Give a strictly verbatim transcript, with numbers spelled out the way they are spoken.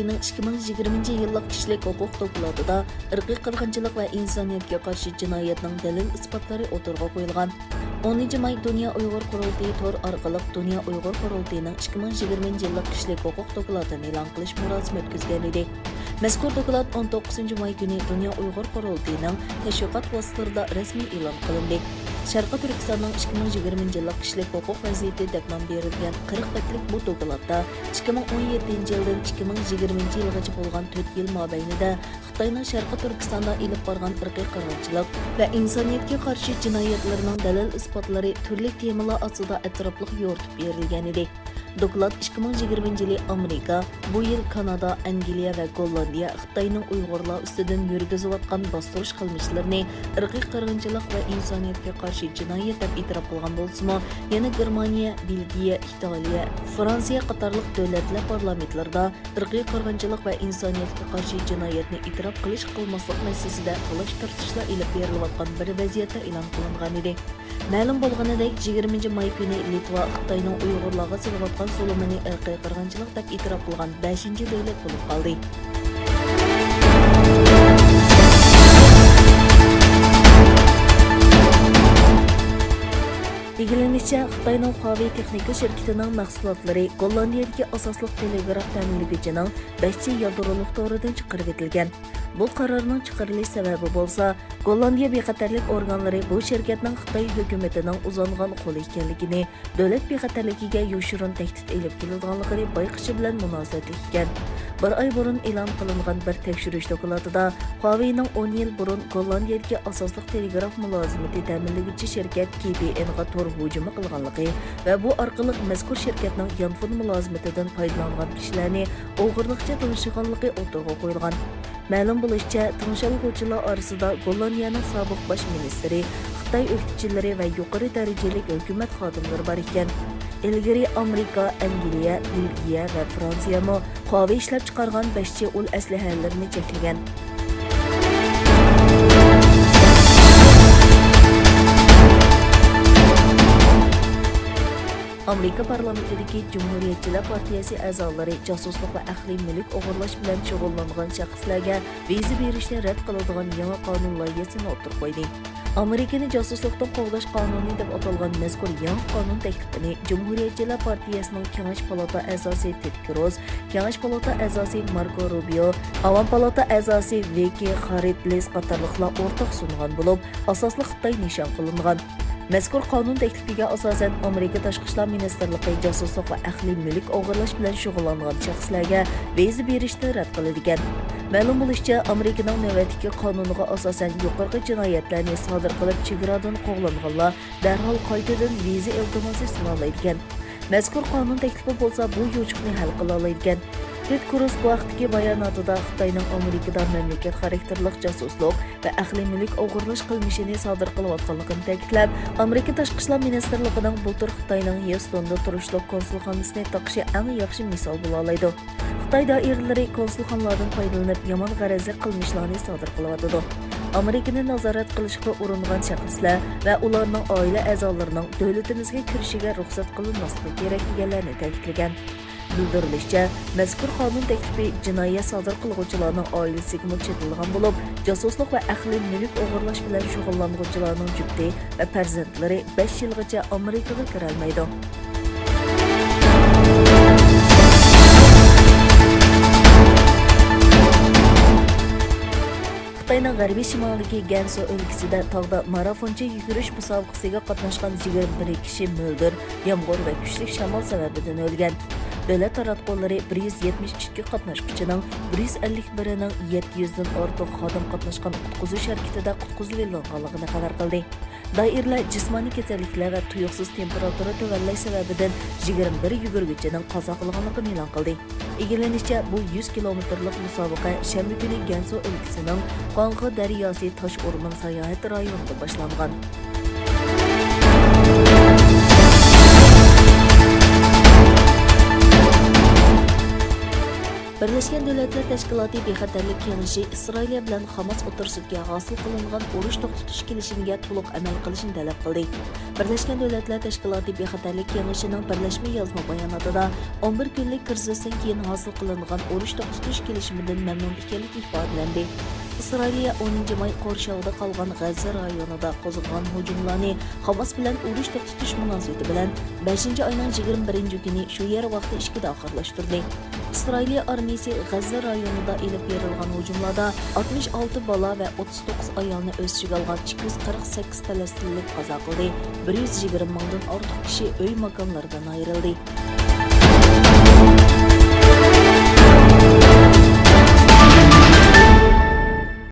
ئىككى مىڭ يىگىرمىنچى يىللىق كىشىلىك ھوقۇق دوكلاتىدا ئىرقىي قىرغىنچىلىق ۋە ئىنسانىيەتكە قارشى جىنايەتنىڭ دەلىل-ئىسپاتلىرى ئوتتۇرىغا قويۇلغان. ئونىنچى ماي دۇنيا ئۇيغۇر قۇرۇلتىيى تور ئارقىلىق دۇنيا ئۇيغۇر قۇرۇلتىيىنىڭ ئىككى مىڭ يىگىرمىنچى يىللىق كىشىلىك ھوقۇق دوكلاتىنى ئېلان قىلىش مۇراسىمى ئۆتكۈزگەن ئىدى. مەزكۇر دوكلات ئون توققۇزىنچى ماي كۈنى دۇنيا ئۇيغۇر قۇرۇلتىيىنىڭ تەشۋىقات ۋاسىتىلىرىدا رەسمىي ئېلان قىلىندى. شەرقىي تۈركىستاننىڭ ئىككى مىڭ يىگىرمىنچى يىللىق كىشىلىك ھوقۇق ۋەزىيىتى دەپ نام بېرىلگەن قىرىق بەتلىك بۇ دوكلاتتا ئىككى مىڭ ئون يەتتىنچى يىلدىن ئىككى مىڭ يىگىرمىنچى يىلغىچە بولغان تۆت يىل مابەينىدە خىتاينىڭ شەرقىي تۈركىستاندا ئېلىپ بارغان ئىرقىي قىرغىنچىلىق ۋە ئىنسانىيەتكە قارشى جىنايەتلىرىنىڭ دەلىل-ئىسپاتلىرى تۈرلۈك تېمىلار ئاستىدا ئەتراپلىق يورۇتۇپ بېرىلگەن ئىدى. دوكلات ئىككى مىڭ يىگىرمىنچى يىلى ئامېرىكا، بۇ يىل كانادا، ئەنگلىيە ۋە گوللاندىيە خىتاينىڭ ئۇيغۇرلار ئۈستىدىن يۈرگۈزۈۋاتقان باستۇرۇش قىلمىشلىرىنى ئىرقىي قىرغىنچىلىق ۋە ئىنسانىيەتكە قارشى جىنايەت دەپ ئېتىراپ قىلغان بولسىمۇ، يەنە گېرمانىيە، بېلگىيە، ئىتالىيە، فرانسىيە قاتارلىق دۆلەتلەر پارلامېنتلىرىدا ئىرقىي قىرغىنچىلىق ۋە ئىنسانىيەتكە قارشى جىنايەتنى ئېتىراپ قىلىش-قىلماسلىق مەسىلىسىدە تالاش-تارتىشلار ئېلىپ بېرىلىۋاتقان بىر ۋەزىيەتتە ئېلان قىلىنغانىدى. مەلۇم بولغىنىدەك، يىگىرمىنچى ماي كۈنى لىتۋا خىتاينىڭ ئۇيغۇرلارغا سېلىۋاتقان زۇلۇمىنى ئىرقىي قىرغىنچىلىق دەپ ئېتىراپ قىلغان بەشىنچى دۆلەت بولۇپ قالدى. ئىگىلىنىشىچە، خىتاينىڭ خۇاۋېي تېخنىكا شىركىتىنىڭ مەھسۇلاتلىرى گوللاندىيەدىكى ئاساسلىق تېلېگراف تەمىنلىگۈچىنىڭ بەشچە يادرولۇق تورىدىن چىقىرىۋېتىلگەن. بۇ قارارنىڭ چىقىرىلىش سەۋەبى بولسا، گوللاندىيە بىخەتەرلىك ئورگانلىرى بۇ شىركەتنىڭ خىتاي ھۆكۈمىتىنىڭ ئۇزانغان قولى ئىكەنلىكىنى، دۆلەت بىخەتەرلىكىگە يوشۇرۇن تەھدىت ئېلىپ كېلىدىغانلىقىنى بايقىشى بىلەن مۇناسىۋەتلىك ئىكەن. بىر ئاي بۇرۇن ئېلان قىلىنغان بىر تەكشۈرۈش دوكلاتىدا، خۇاۋېينىڭ ئون يىل بۇرۇن گوللاندىيەدىكى ئاساسلىق تېلېگراف مۇلازىمىتى تەمىنلىگۈچى شىركەت كېي پىي ئېنغا تور ھۇجۇمى قىلغانلىقى ۋە بۇ ئارقىلىق مەزكۇر شىركەتنىڭ يانفون مۇلازىمىتىدىن پايدىلانغان كىشىلەرنى ئوغرىلىقچە تىڭشىغانلىقى ئوتتۇرىغا قويۇلغان. مەلۇم بولۇشىچە، تىڭشالغۇچىلار ئارىسىدا گوللاندىيەنىڭ سابىق باش مىنىستىرى، خىتاي ئۆكتىچىلىرى ۋە يۇقىرى دەرىجىلىك ھۆكۈمەت خادىملىرى بار ئىكەن. ئىلگىرى ئامېرىكا، ئەنگلىيە، بېلگىيە ۋە فرانسىيەمۇ خۇاۋېي ئىشلەپچىقارغان بەشچە ئۇل ئەسلىھەلىرىنى چەكلىگەن. ئامېرىكا پارلامېنتىدىكى جۇمھۇرىيەتچىلەر پارتىيەسى ئەزالىرى جاسۇسلۇق ۋە ئەقلىي مۈلۈك ئوغرىلاش بىلەن شۇغۇللانغان شەخسلەرگە ۋىزا بېرىشنى رەت قىلىدىغان يېڭى قانۇن لايىھەسىنى ئوتتۇرىغا قويدى. ئامېرىكىنى جاسۇسلۇقتىن قوغداش قانۇنى دەپ ئاتالغان مەزكۇر يېڭى قانۇن تەكلىپىنى جۇمھۇرىيەتچىلەر پارتىيەسىنىڭ كېڭەش پالاتا ئەزاسى تېد كروز، كېڭەش پالاتا ئەزاسى ماركو روبىيو، ئاۋام پالاتا ئەزاسى ۋىكى خارىتلىس قاتارلىقلار ئورتاق سۇنغان بولۇپ، ئاساسلىق خىتاي نىشان قىلىنغان. مەزكۇر قانۇن تەكلىپىگە ئاساسەن، ئامېرىكا تاشقى ئىشلار مىنىستىرلىقى جاسۇسلۇق ۋە ئەقلىي مۈلۈك ئوغرىلاش بىلەن شۇغۇللانغان شەخسلەرگە ۋىزا بېرىشنى رەت قىلىدىكەن. مەلۇم بولۇشىچە، ئامېرىكىنىڭ نۆۋەتتىكى قانۇنىغا ئاساسەن، يۇقىرىقى جىنايەتلەرنى سادىر قىلىپ، چېگرادىن قوغلانغانلار دەرھال قايتىدىن ۋىزا ئىلتىماسى سۇنالايدىكەن. مەزكۇر قانۇن تەكلىپى بولسا بۇ يوچۇقنى ھەل قىلالايدىكەن. تېد كروز بۇ ھەقتىكى باياناتىدا خىتاينىڭ ئامېرىكىدا مەملىكەت خاراكتېرلىق جاسۇسلۇق ۋە ئەقلىي مۈلۈك ئوغرىلاش قىلمىشىنى سادىر قىلىۋاتقانلىقىنى تەكىتلەپ، ئامېرىكا تاشقى ئىشلار مىنىستىرلىقىنىڭ بۇلتۇر خىتاينىڭ ھيۇستوندا تۇرۇشلۇق كونسۇلخانىسىنى تاقىشى ئەڭ ياخشى مىسال بولالايدۇ. خىتاي دائىرىلىرى كونسۇلخانىلاردىن پايدىلىنىپ، يامان غەرەزلىك قىلمىشلارنى سادىر قىلىۋاتىدۇ. ئامېرىكىنى نازارەت قىلىشقا ئۇرۇنغان شەخسلەر ۋە ئۇلارنىڭ ئائىلە ئەزالىرىنىڭ دۆلىتىمىزگە كىرىشىگە رۇخسەت قىلىنماسلىقى كېرەك، دېگەنلەرنى تەكىتلىگەن. بىلدۈرۈلۈشىچە، مەزكۇر قانۇن تەكلىپى جىنايەت سادىر قىلغۇچىلارنىڭ ئائىلىسىگىمۇ چېتىلغان بولۇپ، جاسۇسلۇق ۋە ئەقلىي مۈلۈك ئوغرىلاش بىلەن شۇغۇللانغۇچىلارنىڭ جۈپتى ۋە پەرزەنتلىرى بەش يىلغىچە ئامېرىكىغا كىرەلمەيدۇ. خىتاينىڭ غەربىي شىمالىدىكى گەنسۇ ئۆلكىسىدە تاغدا مارافونچە يۈگۈرۈش مۇسابىقىسىگە قاتناشقان يىگىرمە بىر كىشى مۆلدۈر، يامغۇر ۋە كۈچلۈك شامال سەۋەبىدىن ئۆلگەن. دۆلەت تاراتقۇلىرى بىر يۈز يەتمىش ئىككى قاتناشقۇچىنىڭ بىر يۈز ئەللىك بىرىنىڭ يەتتە يۈزدىن ئارتۇق خادىم قاتناشقان قۇتقۇزۇش ھەرىكىتىدە قۇتقۇزۇۋېلىنغانلىقىنى خەۋەر قىلدى. دائىرىلەر جىسمانىي كېسەللىكلەر ۋە تۇيۇقسىز تېمپېراتۇرا تۆۋەنلەش سەۋەبىدىن يىگىرمە بىر يۈگۈرگۈچىنىڭ قازا قىلغانلىقىنى ئېلان قىلدى. ئىگىلىنىشىچە، بۇ يۈز كىلومېتىرلىق مۇسابىقە شەنبە كۈنى گەنسۇ ئۆلكىسىنىڭ قاڭخې دەرياسى تاش ئورمان ساياھەت رايونىدا باشلانغان. بىرلەشكەن دۆلەتلەر تەشكىلاتى بىخەتەرلىك كېڭىشى ئىسرائىلىيە بىلەن خاماس ئوتتۇرىسىدىكى ھاسىل قىلىنغان ئۇرۇش توختىتىش كېلىشىمىگە تولۇق ئەمەل قىلىشنى تەلەپ قىلدى. بىرلەشكەن دۆلەتلەر تەشكىلاتى بىخەتەرلىك كېڭىشىنىڭ بىرلەشمە يازما باياناتىدا ئون بىر كۈنلۈك كىرىزىستىن كېيىن ھاسىل قىلىنغان ئۇرۇش توختىتىش كېلىشىمىدىن مەمنۇن ئىكەنلىكى ئىپادىلەندى. ئىسرائىلىيە ئونىنچى ماي قورشاۋىدا قالغان غەززە رايونىدا قوزغىغان ھۇجۇملارنى خاماس بىلەن ئۇرۇش توختىتىش مۇناسىۋىتى بىلەن بەشىنچى ئاينىڭ يىگىرمە بىرىنچى كۈنى شۇ يەر ۋاقتى ئىككىدە ئاخىرلاشتۇردى. ئىسرائىلىيە ئارمىيىسى غەززە رايونىدا ئېلىپ بېرىلغان ھۇجۇملاردا ئاتمىش ئالتە بالا ۋە ئوتتۇز توققۇز ئايالنى ئۆز ئىچىگە ئالغان ئىككى يۈز قىرىق سەككىز پەلەستىنلىك قازا قىلدى. بىر يۈز يىگىرمە مىڭدىن ئارتۇق كىشى ئۆي ماكانلىرىدىن ئايرىلدى.